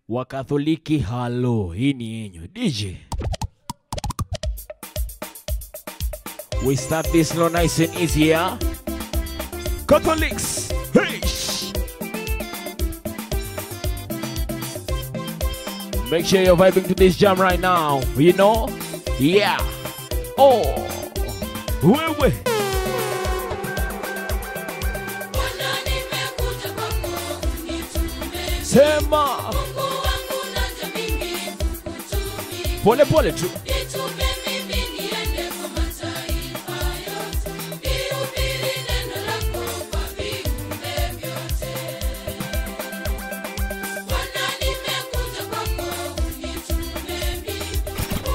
Wakatholiki halo, hii ni yenyu. DJ. We start this slow, nice and easy, yeah? Catholics, hey! Make sure you're vibing to this jam right now, you know? Yeah. Oh. Wewe. Sema. Pole pole tu.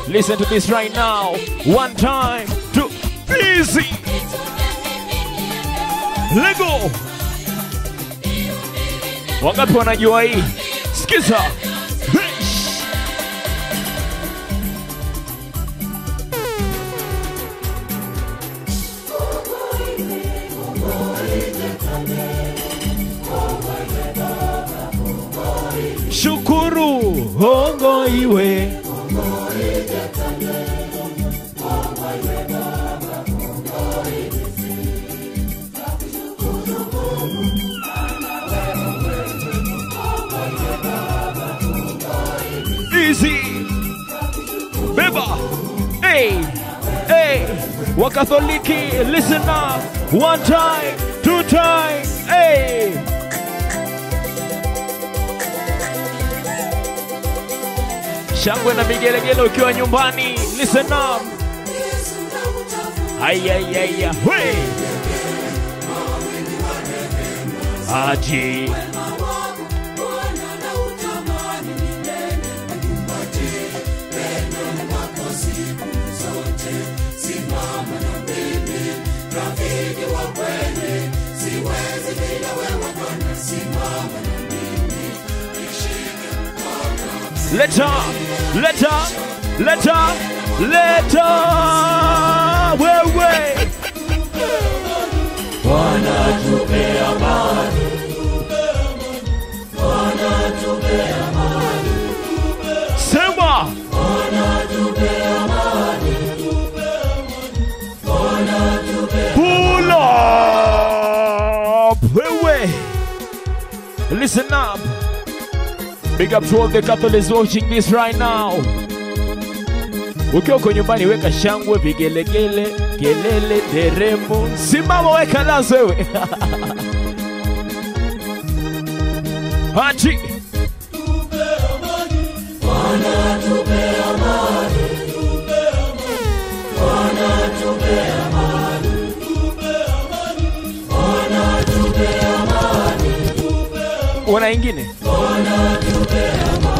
Listen to this right now. One time, two, easy. Lego. Wangapi wanajua hii? Sikiza. Shukuru hongo iwe. Easy. Beba. Hey. Hey. Wakatholiki, listen up. One time, two time. Hey. Shangwe na vigelegele ukiwa nyumbani. Listen up. Ay ay ay ay. Hey. Aji. Letter, letter, letter, letter. Wewe Bwana tupe amani, Bwana tupe amani, sema Bwana tupe amani, Bwana tupe. Pull up, wewe. Listen up. Big up to all the Catholics watching this right now. Ukiwa uko nyumbani weka shangwe, vigelegele, kelele, nderemo. Simama weka lazo wewe. Hachi. Bwana tupe amani, Bwana tupe amani, Bwana tupe amani. Wana ingine? Bwana tupe amani.